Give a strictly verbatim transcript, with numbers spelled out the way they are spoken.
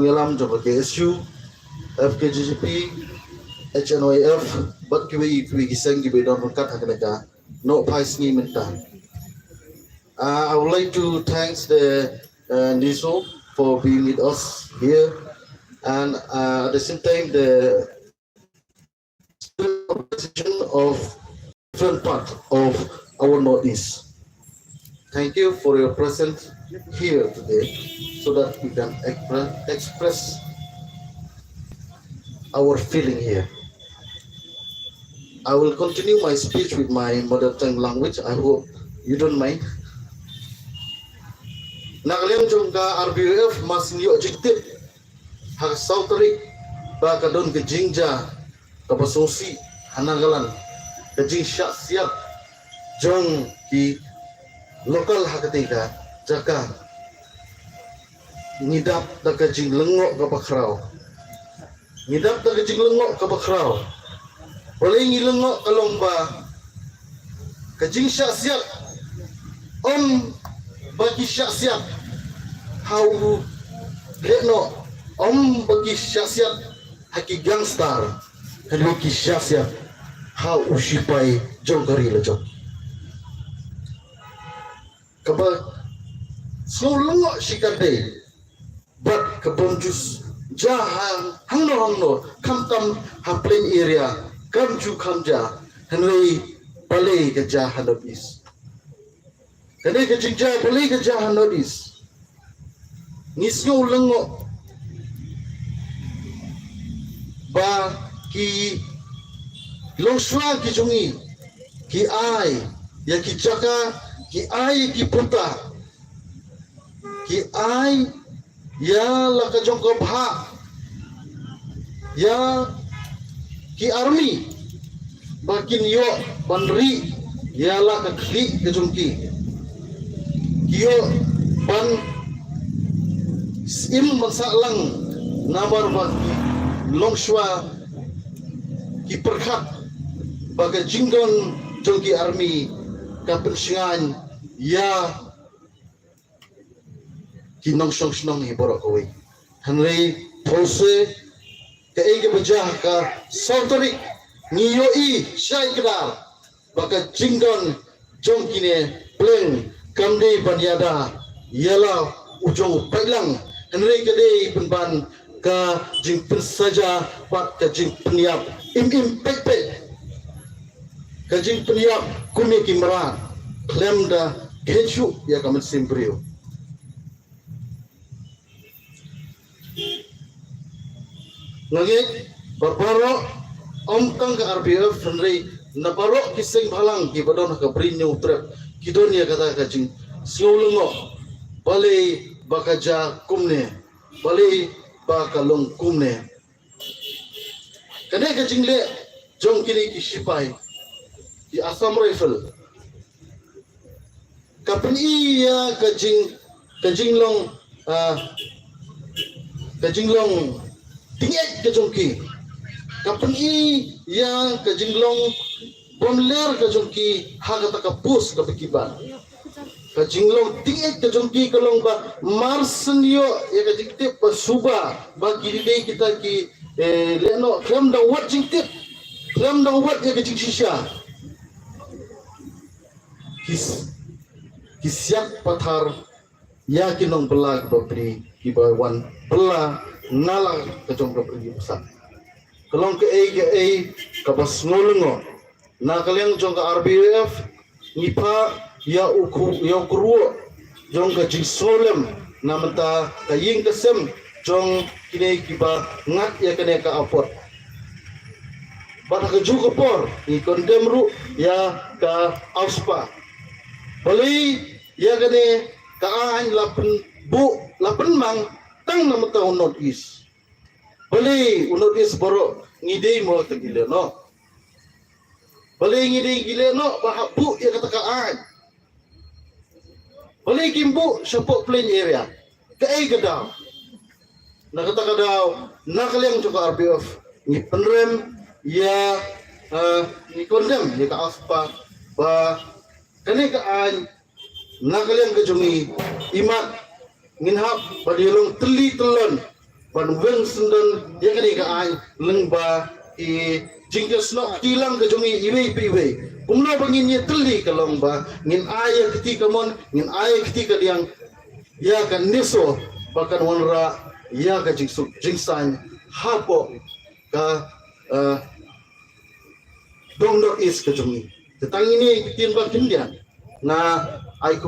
nongïalam jong ka K S U, F K J G P, H N Y F, bad kiwei kiwei ki seng kiba don ryngkat ha kane ka nohphai sngi mynta. Uh, I would like to thanks the uh, NESO for being with us here, and uh, at the same time the organization of different part of our Northeast. Thank you for your presence here today so that we can expre- express our feeling here. I will continue my speech with my mother tongue language. I hope you don't mind. Na ka liang jong ka R B U F, ma sngewthuh jingtip ha ka saw tarik ba ka don ka jingjia kaba sngewsih ha Nagaland, ka jingshah siat jong ki local ha katei ka jaka. Ngi dap da ka jinglyngngoh kaba khraw. Ngi dap da ka jinglyngngoh kaba khraw. Balei ngi lyngngoh? Ka long ba ka jingshah siat, ym ba ki shah siat ha u lehnoh, ym ba ki shah siat ha ki gangster, hynrei ki shah siat ha u shipai jong ka ri la jong. Kaba sngewlyngngoh shikatdei bad ka bym ju jia ha hangno hangno, khamtam ha plain area kam ju kham jia, hynrei balei ka jia ha Northeast. Kane ka jingjia balei ka jia ha Northeast. Ngi sngewlyngngoh ba ki longshuwa ki jong ngi ki ai ïa ki jaka, ki ai ïa ki puta, ki ai ïa la ka jong ka bhah ïa ki army ba kin ïoh ban rieh ïa la ka khlieh ka jong ki, ki ïoh ban im ban sah lang, namar ba ki longshuwa ki pyrkhat ba ka jingdon jong ki army ka pynshngaiñ ïa ki nongshong shnong hi baroh kawei. Hynrei phewse kaei kaba jia ha ka saw tarik, ngi ïohi shai kdar ba ka jingdon jong kine pleng kam dei ban ïada ïa la u jong u paidlang, hynrei ka dei pynban ka jingpynsaja bad ka jingpynïap im im peit peit, ka jingpynïap kum ïa ki mrad khlem da kheiñ shuh ïa ka mynsiem briew. Nga ngeit ba baroh, ym tang ka R B F hynrei na baroh ki seng bhalang kiba don ha ka Bri Hynñiewtrep ki don ïa kata ka jingsngewlyngngoh, balei ba ka jia kumne, balei ba ka long kumne. Kane ka jingleh jong kine ki shipai, ki Assam Rifle, ka pyni ïa ka jing, ka jinglong, ah, ka jinglong tyngeh ka jong ki. Ka pyni ïa ka jinglong bym ler ka jong ki ha kata ka post kaba ki ban. Ka jinglong tyngeh ka jong ki ka long ba mar shen ïoh ïa ka jingtip ba suba ba ki dei kita ki, eh, lehnoh khlem da wad jingtip, khlem da wad ïa ka jingshisha, ki s-, ki siat pathar ïa ki nongbylla kiba pli kiba wan bylla na la ka jong ka pli bsa. Ka long kaei kaei kaba sngewlyngngoh. Na ka liang jong ka R B U F ngi phah ïa u khu-, ïa u kyrwoh jong ka jingsngewlem na bynta ka ïing ka sem jong kine kiba ngat ïa kane ka apot. Bad ha kajuh ka por ngi condemn ruh ïa ka AFSPA. Balei ïa kane ka aiñ la pynbuh, la pynmang tang na bynta u North East? Balei u North East baroh ngi dei mo tang ki lehnoh? Balei ngi dei ki lehnoh ba hap buh ïa kata ka aiñ? Balei kim buh shapoh plain area? Kaei ka daw? Na kata ka daw, na ka liang jong ka R B F ngi pynrem ïa, eh, ngi condemn ïa ka AFSPA ba kane ka aiñ na ka liang ka jong ngi, imat ngin hap ban ïalong tylli tyllon ban weng syndon ïa kane ka aiñ lyngba ki jingïasnoh kti lang ka jong ngi iwei pa iwei. Kumno ba ngin ïatylli ka long ba ngin ai ïa ka kti kamon, ngin ai ïa ka kti kadiang ïa ka NESO ba kan wanrah ïa ka jingsuk jingsaiñ hapoh ka, eh, dong North East ka jong ngi. Te tang ine ki ktien ba khyndiat nga ai